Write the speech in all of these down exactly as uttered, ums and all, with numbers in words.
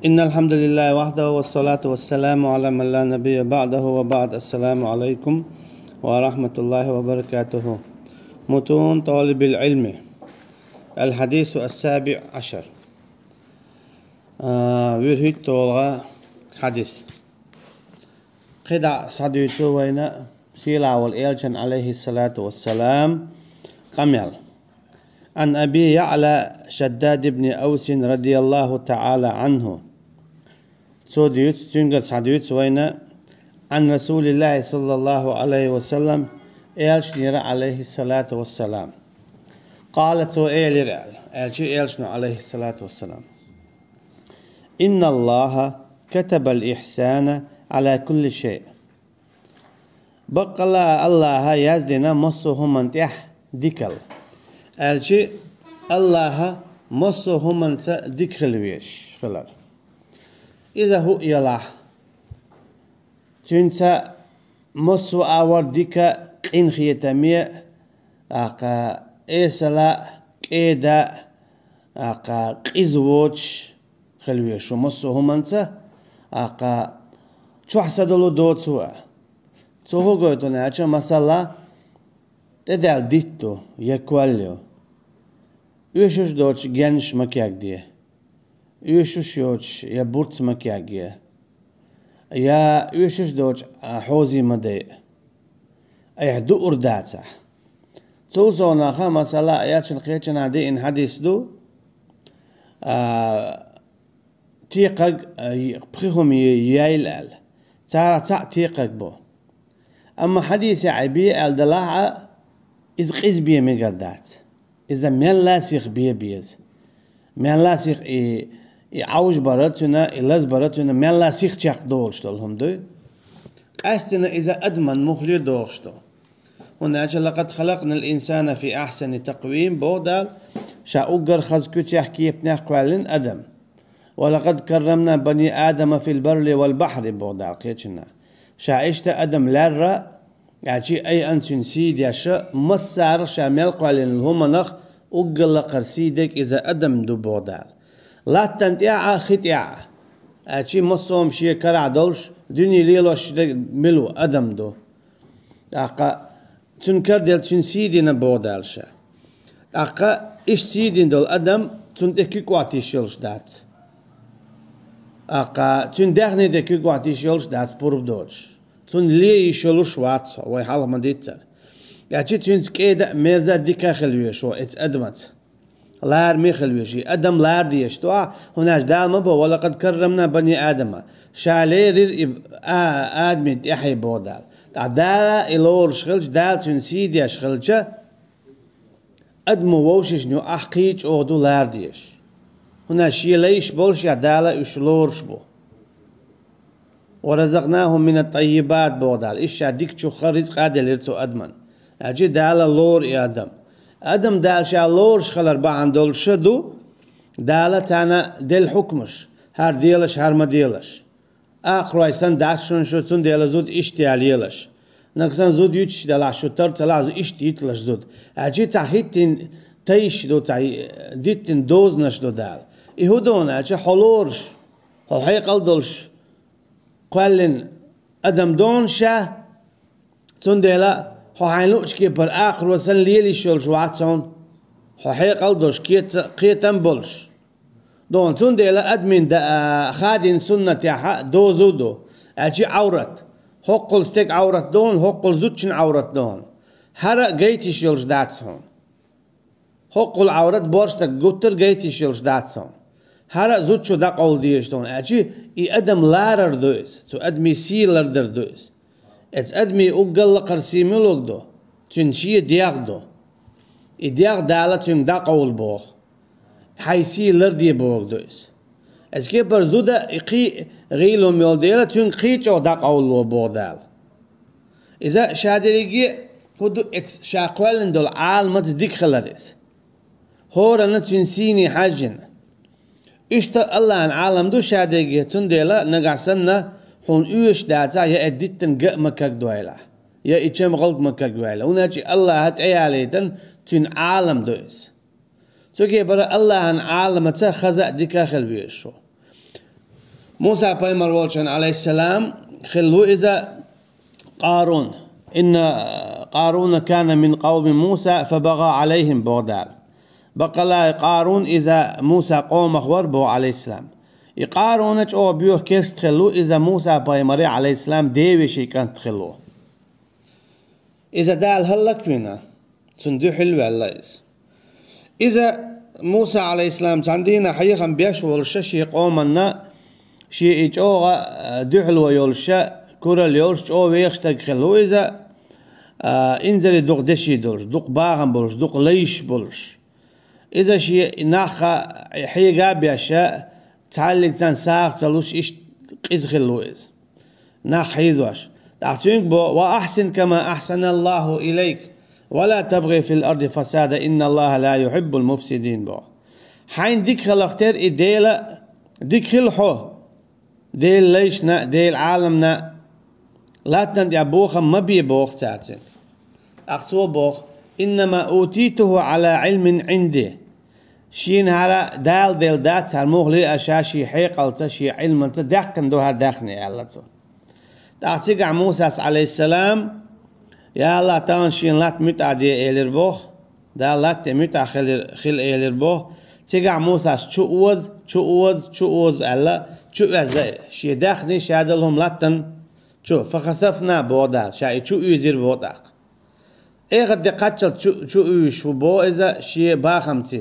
إن الحمد لله وحده والصلاة والسلام على من لا نبي بعده وبعد. السلام عليكم ورحمة الله وبركاته. متون طالب العلم. الحديث السابع عشر. А, вуьрхӀитталгӀа хьадис. КхидӀа схьадуьйцу вайна сийлахь волу элчан, алейхиссалату вассалам, къамел. عن أبي يعلى شداد بن أوس رضي الله تعالى عنه. Цо дуьйцу, цуьнгара схьадуьйцу вайна, عن رسول الله صلى الله عليه وسلم, элчанера, алейхиссалату вассалам. قال, цо элира аьлла, аьлча элчано, алейхиссалату вассалам: إن الله كتب الإحسان على كل شيء. Баккъалла а Аллаха яздина массо а хӀуманна тӀехь дикал. Аьлча, Аллаха массо а хӀуманца дика хила везаш хилар. Иза хӀуъа ялахь, цуьнца массо а агӀор дика къинхетаме, тӀаккха эсала, кӀеда, тӀаккха къиза воцуш хила везаш ву массо а хӀуманца, тӀаккха чохь са долу доцу а. Цо хӀун гойту аьлча, масала, тӀедаьлла дитт ду я кол ю. Оьшуш доцуш геннаш ма кегде. Оьшуш йоцуш я бурц ма кегъе. Я оьшуш доцуш, а, хьозий ма дайа. Айхьа дуур дацахь. Цул совнаха, масала, аьлча кхечанхьа деана хьадис ду, а, текхаг, а, пхи хӀума е-, яйла аьлла. Царах цхьаъ текхаг бу. Амма хьадисехь и бе аьлла далахь а, иза къиза бен мегар дац. Иза мелла а сиха бен беза. Мелла а сиха и, и Ӏовжа бара цуьнан, и лаза бара цуьнан, мелла а сиха чекхдолуш долу хӀума дуй. Къаьстина иза адаман мухле дохуш ду. ХӀунда аьлча «لقد خلقنا الإنسان في أحسن تقويم», боху Дала, ша уггар хаза куьцех, кепанех кхоьллина адам. «ولقد كرمنا بني آدم في البر والبحر», боху Дала кхечанхьа. Ша иштта адам лаьрра, аьлча, айанна цуьнан сий деш, массарах ша мел кхоьллина хӀуманах уггар лакхара сий дерг иза адам ду, боху Дала. Латтана тӀехь а, хи тӀехь а, аьлча, массо а шен карахь долуш, дуьне лелош дерг мила ву, адам ду. ТӀаккха цуьнан кара делла цуьнан сий дина, боху Дала ша. ТӀаккха иштта сий дина долу адам цунна тӀе куьг Ӏоттийш йолуш дац. ТӀаккха цуьнан даьхни тӀе куьг Ӏоттийш йолуш дац пурба доцуш. Цунна лен йиш йолуш вац хьо, вай хьалха ма-дийццара. Аьлча цуьнца кӀеда а, мерза а, дика а хила везаш ву оцу адамаца. Лараме хила везаш, и адам лара дезаш ду ахь, хӀунда аьлча Дала ма боху: «ولقد كرمنا بني آدم». Ша лерира и а-, адамийн тӀаьхье, боху Дала. Ткъа Дала и лоруш хилча, Дала цуьнан сий деш хилча, адамо вовшашна юкъахь кхин а чӀогӀа ду лара дезаш. ХӀунда аьлча шен лайш болушехь Дала уьш лоруш бу. «ورزقناهم من الطيبات», боху Дала. Иштта ша дикачух рицкъа а делира цу адаман. Аьлча Дала лору и адам. Адам Дала ша лоруш хилар бахьана долуш ду, Дала царна делла хьукмаш, хӀара делаш, хӀара ма делаш. Акхарой санна дац шуна шу, цундела зуда иштта яла елаш. Нагахь санна зуда юьтуш делахь, шу тар ца лахь, зу-, иштта йиталаш зуда. Аьлча цхьа хӀиттина тайш ду, цхьа диттина дозанаш ду Дала. И хӀун ду аьлча, хьо лоруш, хьо хьекъал долуш кхоьллина адам ду ша, цундела хьо хьайна луучу кепара акхаро санна лела йиш йолуш вац хьуна, хьо хьекъал долуш, кхета-, кхетам болуш. Дона, цундела адамийн да-, а, хадийна суннатехь а дозу ду, аьлча Ӏаврат. ХӀоккхул стеган Ӏаврат дона, хӀоккхул зудчун Ӏаврат дона. ХӀара а гайта йиш йолуш дац хьуна. ХӀоккхул Ӏаврат борш стаг гуттар а гайта йиш йолуш дац хьуна. ХӀара а зудчо дӀакъовла дезаш ду хьуна, аьлча и адам ларар ду иза, цу адамийн сий лардар ду иза. Эцу адамийн уггар лакхара сий муьлург ду? Цуьнан шен дегӀ ду. И дегӀ Дала цуьнга дӀакъовла боху. Хьайн сий ларде бохург ду иза. Эцу кепара зуда и кхин а гӀийла хӀума йолу дела, цуьнга кхин а чӀогӀа дӀакъовлало боху Дала. Иза ша дерриге а хӀун ду, эцу ша кхоьллина долу Ӏаламаца дика хилар иза. ХӀоранна цуьнан сийне хьаьжжина. Иштта Аллахьан Ӏалам ду ша дерриге, цундела нагахь санна хьуна оьшуш дацахь, я и диттина ган а ма кагдойлахь, я и чам гӀалт ма кагваьлла. ХӀунда аьлча Аллахьа тӀеялийтина цуьнан Ӏалам ду иза. Цу кепара Аллахьан Ӏаламаца хаза а, дика а хила везаш ву. Муса пайхамар волчун, алейхиссалам, хилла ву иза Къарун. «Инна Къаруна кана мин къавми Муса фабагъа алейхим», боху Дала. Бакъалла Къарун иза Муса къомах вара боху, алейхиссалам. И Къаруна чӀогӀа боьха керста хилла ву, иза Муса пайхамаре, алейхиссалам, девешин кӀант хилла ву. Иза Дала хӀаллаквина, цунна дуьхьал ваьлла иза. Иза Муса, алейхиссалам, цхьана дийнахь хьехам беш волуш шен къоманна, шен и чӀогӀа, а, дуьхьало йолуш, куралла йолуш, чӀогӀа вехаш стаг хилла ву иза, а, инзаре дукха деши долуш, дукха бахам болуш, дукха лайш болуш. Иза шен нахха хьега а беш, цхьаллиг царна сагӀа ца луш, иштта къиза хилла ву иза. Нах хьийзош. ТӀаккха цуьнга бо: «Ва ахьсин кама ахьсаналлаху илайк, ва ла табгӀи фил арди фасада, инналлаха ла юхьиббул муфсидин», бо. Хьайна дика хиларх тера и Дела, дика хила хьо. Делан лайшна, Делан Ӏаламна латтана тӀехь бохам ма бе, боху цаьрца. ТӀаккха цо боху: «Иннама утитуху Ӏала Ӏилмин Ӏинди». Шена хӀара Дала делла дац, хӀара муха ле а ша шен хьекъалца, шен Ӏилманца даьккхина ду хӀара даьхни, аьлла цо. ТӀаккха цигахь Мусас, алейхиссалам: «Я АллахӀ, тахана шена латта муьтӀахь де», элира боху. Дала латта муьтӀахь хилира, хила элира боху. Цигахь Мусас: «Чу оза, чу оза, чу оза», аьлла, чу оьзна шен даьхни, ша долу хӀума латтана чу. «Фахасафна», боху Дала, ша и чу оьзира боху тӀаккха. Эхарт де кхаччалц чу, чу уьйзуш ву боху иза шен бахамца.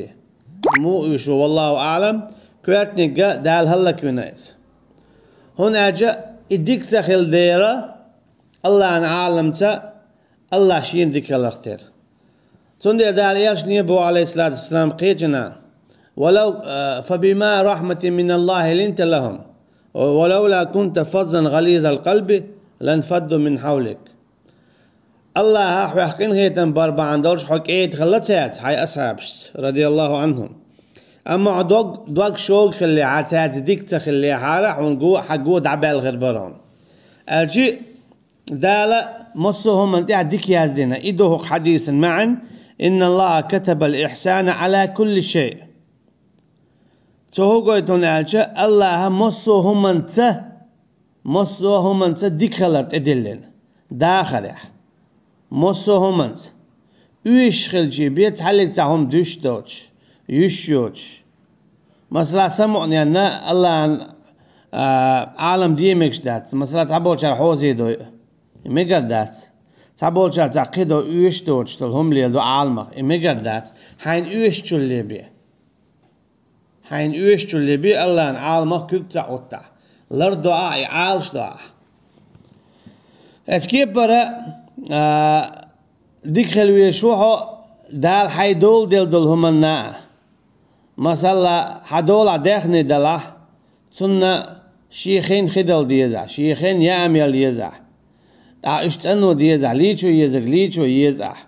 Муха уьйзуш ву, валлаху аӀлам, коьртаниг а Дала хӀаллаквина иза. ХӀунда аьлча и дика ца хилла дера, АллахӀан Ӏаламца АллахӀ шена дика хиларх тера. Цундела Дала элчане боху, алейхиссалату вассалам, кхечанхьа: «Валав, а, фабима рахьматин миналлахи линта лахум, валавла кунта фаззан гӀализал къалби ланфадду мин хьавлик». АллахӀа хьох къинхетам бар бахьана долуш хьо кӀеда хилла цаьрца, хьайн асхьабашца, радияллаху Ӏанхум. Амма хьо дог, дог шога хиллехьара, цаьрца дика ца хиллехьара, хьуна го, хьан го дӀабаьлла хир бара хьуна. Аьлча, Дала массо а хӀуманна тӀехь дика яздина. И ду хӀокху хьадисан маьӀна: «Инналлаха катабал ихьсана Ӏала кулли шай». Цо хӀун гойту аьлча, АллахӀа массо а хӀуманца, массо а хӀуманца дика хилар тӀедиллина дахарехь. Массо а хӀуманца. Уьш хилчий бен, цхьаллиг цхьа хӀума дуьш доцуш, юьш йоцуш. Масала, самукъаненна АллахӀан, а, Ӏалам де мегаш дац. Масала, цхьаболчара хьозий дой. И мегар дац. Цхьаболчара цхьа кхидо уьш доцуш долу хӀума леладо Ӏаламах. И мегар дац. Хьайна уьш чулле бе. Хьайна оьшучул леби АллахӀан Ӏаламах куьг ца Ӏуттахь. Лардо ахь, и Ӏалашдо ахь. Эцу кепара, а, дика хила везаш ву хьо Дала хьайн дола делла долу хӀуманна а. Масала, хьан долахь даьхни далахь, цунна шен хин хи дала дезахь, шен хин яа мел езахь. ТӀаккха уьш цӀано дезахь, лийчо езарг лийчо еза ахь.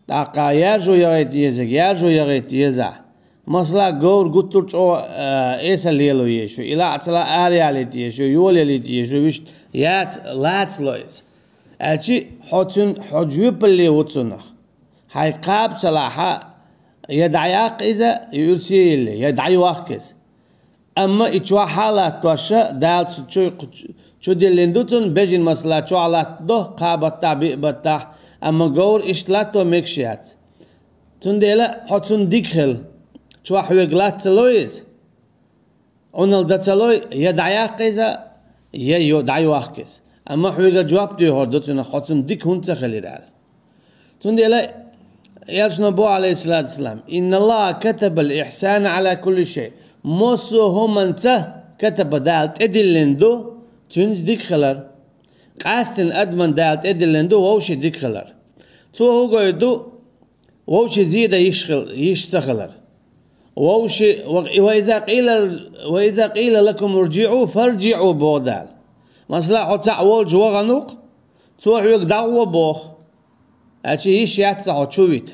ТӀаккха яржо яхийта езарг яржо яхийта еза ахь. Масала, говр гуттар а чӀогӀа, а, эсала лело езаш ву, и лаьа ца лаьа араялийта езаш ву, йолаялийта езаш ву, вуьшта яц, лаца ло иза. Аьлчи хьо цуьн-, хьо жоьпалле ву цунах. Хьайга кхаба ца лахь, я дӀаяккха иза, я уьрсе йилле, я дӀайохка иза. Амма и чохь а латтош, Дала цу чу, чу диллина ду цунна, бежана масала чохь латтадо, кхаа баттахь, биъ баттахь, амма говр иштта латто мегаш яц. Цундела хьо цунна дика хила. Чохь хьоьга лаца ца лой иза, Ӏуналла дан ца лой, я дӀаяккха иза, я йо-, дӀайохка иза. Амма хьоьга жоп доьхур ду цунах, хьо цунна дика хӀунда ца хилира аьлла. Цундела элчано боху, алейхиссалату вассалам: «Инналлаха катабал ихьсана Ӏала кулли шай». Массо а хӀуманца катаба Дала тӀедиллина ду, цуьнца дика хилар. Къаьстина адаман Дала тӀедиллина ду вовшийн дика хилар. Цо хӀун гойту ду, вовшийн зен дан йиш хил-, йиш ца хилар. Вовши-, ва, ва иза къила, ва иза къила лакум ирджиӀу, фарджиӀу, боху Дала. Масала, хьо цхьаъ волчу вахана ву-кх, цо хьоьга дӀагӀо боху. Аьлча йиш яц цхьа хьо чу вита.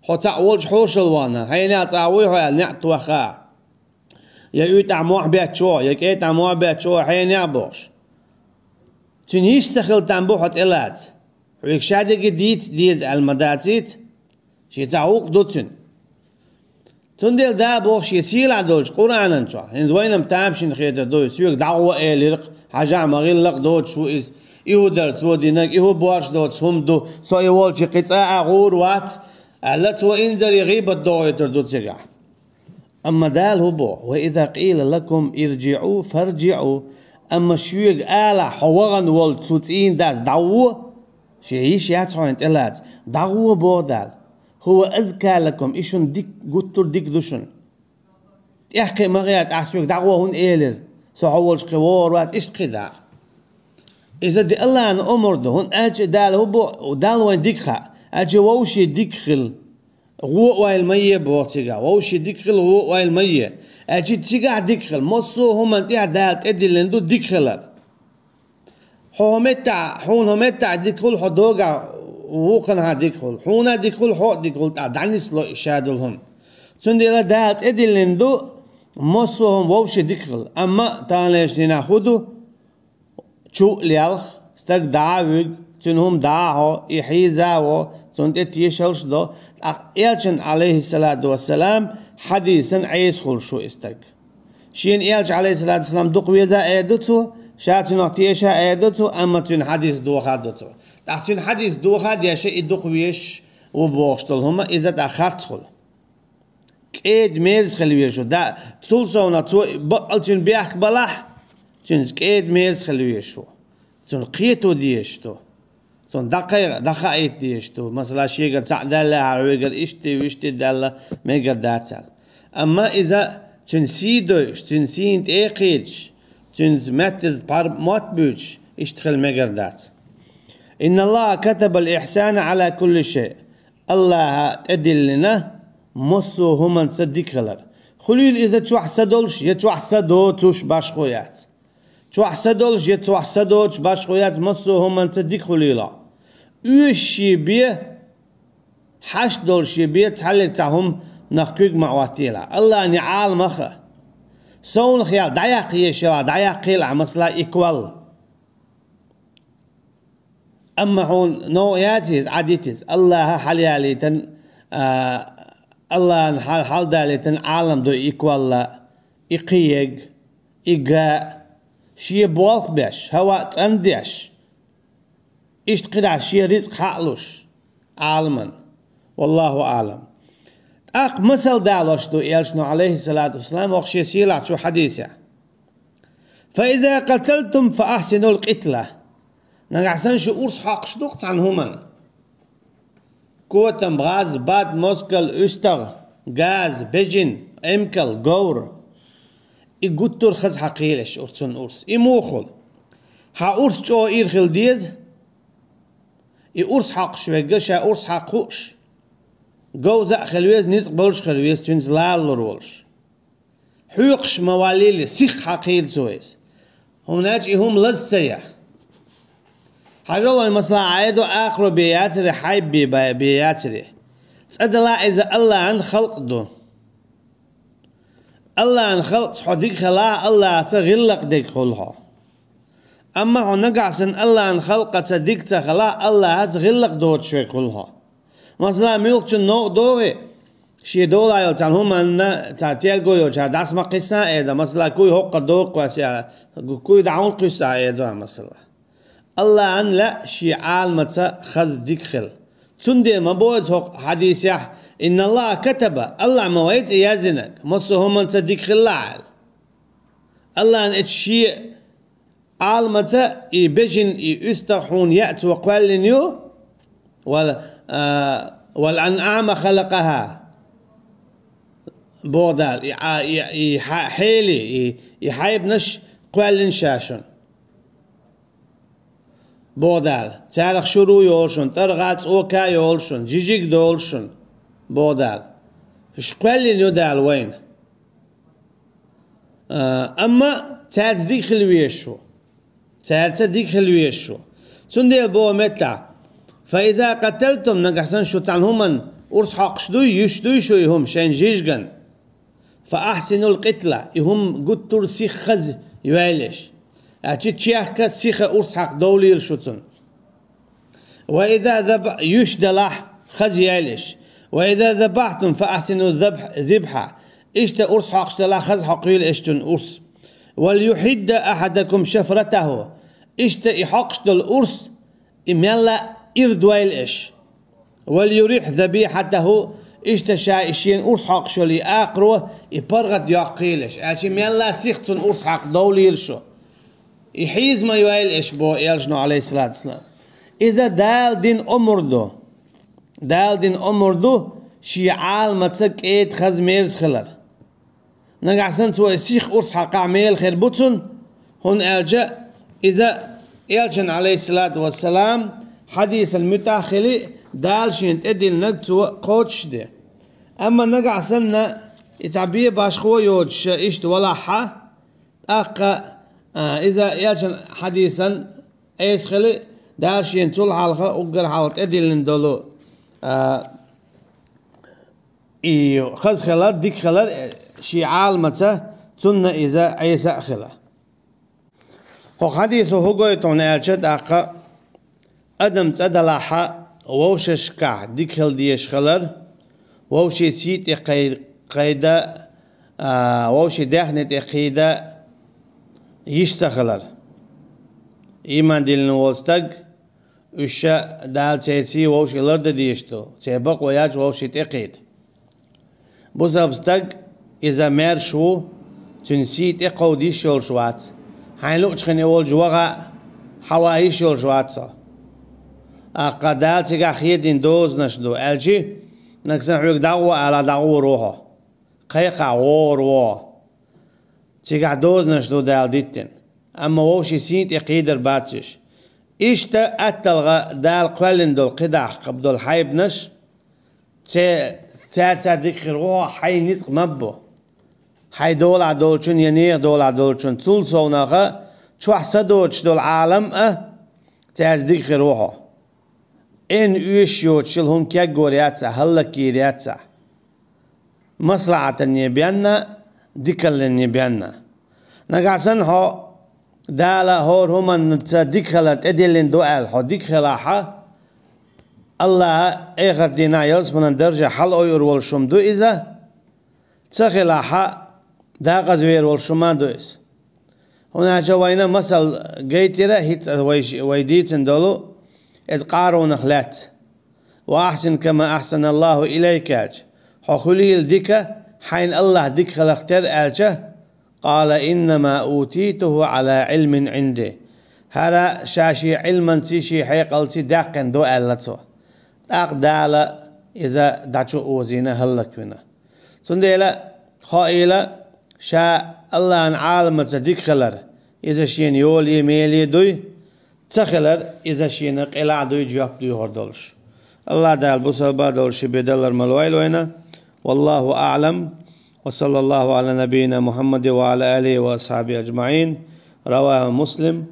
Хьо цхьаъ волчу хьошалла вахана, хьенех цӀа вуй хьо аьлла, неӀ тохха. Я уьйтӀахь мохь беттачохь, я кӀейтӀахь мохь беттачохь хьенех бохуш. Цуьнан йиш ца хила там бу хьо тӀелаца. Хьоьга ша дерриге дийца деза аьлла ма дацийца. Шен цхьа гӀуллакх ду цуьнан. Цундела Дала боху шен сийлахь долчу Къуръанан чохь, хӀинца вайна-м тамашийна хетар ду, соьга дӀагӀо элира-кх, хьажахь, ма гӀиллакх доцуш ву иза, и хӀу дара цо динарг, и хӀу боарш доцу хӀума ду, со и волчу кхин цкъа а гӀур вац, аьлла, цо инзаре гӀийбат дохуьйтур ду цигахь. Амма Дала хӀу боху: «Ва иза къийла лакум ирджиӀу, фарджиӀу». Амма шуьга алахь, хьо вахана волчу цу цӀийнан дас дӀагӀо, шен йиш яц хьуна тӀелаца, дӀагӀо, боху Дала. «ХӀува азка лакум», и шуна дик, гуттар а дика ду шуна. ТӀеккхий ма гӀерта, ахь соьга дӀагӀо хӀунда элира, со хьо волчу кхин вогӀур вац, иштта кхин дӀа. Иза де Аллахьан омра ду, хӀунда аьлча Дала хӀу бо, Далла вайн дика хаьа, аьлча вовшийн дика хила. ГӀо ойла ма е, боху цигахь, вовшийн дика хила, гӀо ойла ма е. Аьлча цигахь дика хила, массо а хӀуманна тӀехь Дала тӀедиллина ду дика хилар. Хьо хӀокху меттехь, хьуна хӀокху меттехь дика хуьлу, хьо догахь вукханхьа дика хуьлу. Хьуна а дика хуьлу, хьо а дика хуьлу, тӀаккха дӀанисло и шадолу хӀума. Цундела Дала тӀедиллина ду массо а хӀума вовшийн дика хила. Амма таханлерчу дийнахь хӀун ду? Чу а лелха, стаг дӀа а вуьгу, цуьнан хӀума дӀа а хьо, и хьийза а во, цунна тӀе тешалш а до. ТӀаккха Элчанна, Ӏалайхиссалату вассалам, хьадисан Ӏеса хуьлуш ву и стаг. Шена Элча, Ӏалайхиссалату вассалам, дукха веза а эр ду цо, ша цунах теша а эр ду цо, амма цуьнан хьадис доха а ду цо. ТӀаккха цуьнан хьадис доха а деш, и дукха везаш ву бохуш долу хӀума, иза тӀаккха харц хуьлу. КӀеда-мерза хила везаш ву. Да, цул совнаха цо баккъал цуьнан бехк балахь, цуьнца кӀеда-мерза хила везаш ву. Цунна кхето дезаш ду. Цунна дӀакхай-, дӀахаийта дезаш ду. Масала, шегара цхьаъ даьлла, хьан хьоьгара иштта, вуьшта даьлла, мегар дац аьлла. Амма иза цуьнан сий дойуш, цуьнан сийна тӀе а кхеташ, цуьнца маьттаза пхьар-, мотт буьйцуш, иштта хила мегар дац. «Инналлаха катабал ихьсана Ӏала кулли шай». Аллаха тӀедиллина массо а хӀуманца дика хилар. Хуьлийла иза чохь са долуш я чохь са доцуш, башхо яц. Чохь са долуш я чохь са доцуш, башхо яц, массо а хӀуманца дика хуьлийла. Оьшуш бен, хьашт долуш бен, цхьаллиг цхьа хӀума нах куьг ма Ӏоттийла. Аллахьан Ӏалам а хаьа. Совнах ял дӀаяккха езаш елахь, дӀаяккхийла ахь, масала, и кол. Амма хьуна новкъа яц иза, Ӏадита иза. Аллаха хьалаялийтина, а, Аллахьан хьал-, хьалдалийтина Ӏалам ду и кол а, и кхиерг, и га а, шен болх беш, хӀаваъ цӀандеш. Иштта кхидӀа шен рицкъ хьаалуш Ӏаламан. Валлаху аълам. ТӀаккха масал далош ду Элчано, Ӏалайхиссалату вассалам, хӀокху шен сийлахьчу хьадисехь. «Фа иза каталтум, фа ахьсинул къитла». Нагахь санна шу урс хьокхуш ду-кх цхьана хӀуманна. Котам, гӀаз, бад, москал, уьстагӀ, газ, бежин, эмкал, говр. И гуттар а хаза хьакхийла аш урс, цунна урс. И муха хуьлу? Хьан урс чӀогӀа ира хила деза. И урс хьокхуш верг ша урс хьакха хууш, говза а хила веза, ницкъ болуш а хила веза, цуьнца лалалур волуш. Хьоькхуш ма валлийла, сиха хьакхийла цо иза. ХӀунда аьлча и хӀума лаза ца яхь. Хьажал вайн, масала, Ӏедо акхаро бен яцаре, хьайба бен ба-, бен яцаре. Цкъа делахь иза Аллахьан халкъ ду. Аллахьан халкъаца хьо дика хилахь, Аллахьаца гӀиллакх дерг хуьлу хьо. Амма хьо нагахь санна Аллахьан халкъаца дика ца хилахь, Аллахьаца гӀиллакх доцуш верг хуьлу хьо. Масала, муьлххачунна новкъа догӀий, шен долахь йолчарна хӀуманна, цхьа терго йолчара дӀаса ма кхисса а эр ду, масала, куй хӀокхура догӀу кхоьссина, куй дӀа хӀунда кхуьссу ахь эр ду, масала. Аллахьан лаьа шен Ӏаламаца хаза дика хила. Цундела ма боху иза хӀокху хьадисехь: «Инналлаха катаба», Аллахьа ма вай цӀе яздинарг, массо а хӀуманца дика хилла аьлла. Аллахьан эцу шен Ӏаламаца и бежин, и уьстагӀ хьуна яа цо кхоьллина ю, вал, а, «вал анъама халакъаха», боху Дала, и, а, и, и хьа-, хьели, и, и хьайбанаш кхоьллина ша шуна. Боху Дала, царах шура йолу шуна, тӀаргӀа, цӀока йолу шуна, жижиг долу шуна, боху Дала. Уьш кхоьллина ю Дала вайна. А, амма цаьрца дика хила везаш ву. Цаьрца дика хила везаш ву. Цундела боху меттахь: «Фа иза каталтум», нагахь санна шу цхьана хӀуманна урс хьокхуш дуй, юьсуш дуй шу и хӀума шайн жижиган. «Фа ахьсинул къитла», и хӀума гуттар а сиха хаза йойла аш. Аьлча чехка сиха урс хьакха довлийла шу цунна. «Ва иза заб-», юьсуш делахь, хаза йойла аш. وإذا ذبحتم فأحسنوا الذبح الذبحة. Иштта урс хьокхаш далахь, хаза хьокхийла эш цунна урс. وليحد أحدكم شفرته. Иштта и хьокхаш долу урс, и мелла а ирдойла эш. وليرح ذبيحته. Иштта ша и шена урс хьокхаш йолу и акхаро и паргӀат йоккхийла эш. Аьлча мелла а сиха цунна урс хьакха довлийла шу. И хьийза ма йойла эш, боху Элчано, алейхиссалату вассалам. Иза Дала дина омра ду. Дала дина омра ду, шен Ӏаламаца кӀеда, хаза, мерза хилар. Нагахь санна цо и сиха урс хьакхахь мела хир бу цунна, хӀунда аьлча иза Элчан, алейхиссалату вассалам, хьадисан муьтӀахь хили, Дала шена тӀедиллинарг цо кхочушде. Амма нагахь санна и цхьа бен башхо йоцуш иштта валахьа, тӀаккха, а, иза Элчан хьадисан Ӏеса хили, Дала шена цул хьалха, уггар хьалха тӀедиллина долу, а, и хаза хилар, дика хилар, э, шен Ӏаламаца цунна иза Ӏеса а хила. ХӀокху хьадисо хӀун гойту хьуна аьлча, тӀаккха адам цӀа далахьа, вовшашкахь дика хила дезаш хилар, вовшийн сий тӀе кхай-, кхайда, а, вовшийн даьхни тӀе кхийда йиш ца хилар. Ийман диллина волу стаг, уьш ша Дала церан сий вовшийн лардан дезаш ду, церан бакъо яц вовшийн тӀе кхийда. Бусалба стаг, иза маьрша ву, цуьнан сий тӀе кховда йиш йолуш вац. Хьайн луъучу хине волчу ваха а, хьан ван йиш йолуш вац хьо. ТӀаккха Дала цигахь хедийна дозанаш ду, аьлчи, нагахь санна хьоьга дӀагӀо алахь, дӀагӀур ву хьо. Кхайкхахь, гӀор ву хьо. Цигахь дозанаш ду Дала диттина. Амма вовшийн сий тӀе кхийдар бац уьш. Иштта атталгӀа Дала кхоьллина долу кхидӀа кхаба долу хьайбанаш, Це-, цаьрца дика хир ву хьо, хьайн ницкъ ма бу. Хьайн долахь долчун я нехан долахь долчун, цул совнаха чохь са доцуш долу Ӏалам а цаьрца дика хир ву хьо. Эн оьшуш йоцуш йолу хӀума кегор яц ахь, хӀаллакйийр яц ахь. Маслахьатанне бен а, дикаллинне бен а. Нагахь санна хьо Дала хӀора хӀуманца дика хилар тӀедиллина ду аьлла, хьо дика хилахьа, Аллаха эхарт дийнахь ялсаманан даржехь хьала ойур волуш хӀума ду иза, ца хилахьа, декъаза вер волуш хӀума ду иза. ХӀунда аьлча вайна масал гайтира, хӀинца вай, вай дийцина долу, иза Къарунах лаьцна. «Ва ахьсин кама ахьсаналлаху илайка», аьлча, хьо хуьлийла дика, хьайна Аллах дика хиларх тера аьлча, «Къала иннама утитуху ала илмин инди». ХӀара ша шен Ӏилманций, шен хьекъалций даьккхина ду аьлла цо. ТӀаккха Дала иза дӀачу озийна, хӀаллаквина. Цундела хоийла, ша Аллахьан Ӏаламаца дика хилар, иза шена йоле, меле дуй, ца хилар, иза шена къилахь дуй, жоп дуьйхур долуш. Аллах Дала бусалба долуш ши бедаллар малвайла вайна. Валлаху аълам. Ва саллаллаху ала набийина Мухаммади ва ала алихи ва асхьабихи аджмаин. Раваху Муслим.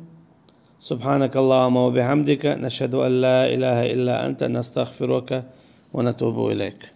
Субханакаллахумма ва бихамдика. Нашхаду ан ла илаха илла анта. Настагфирука ва натубу илайк.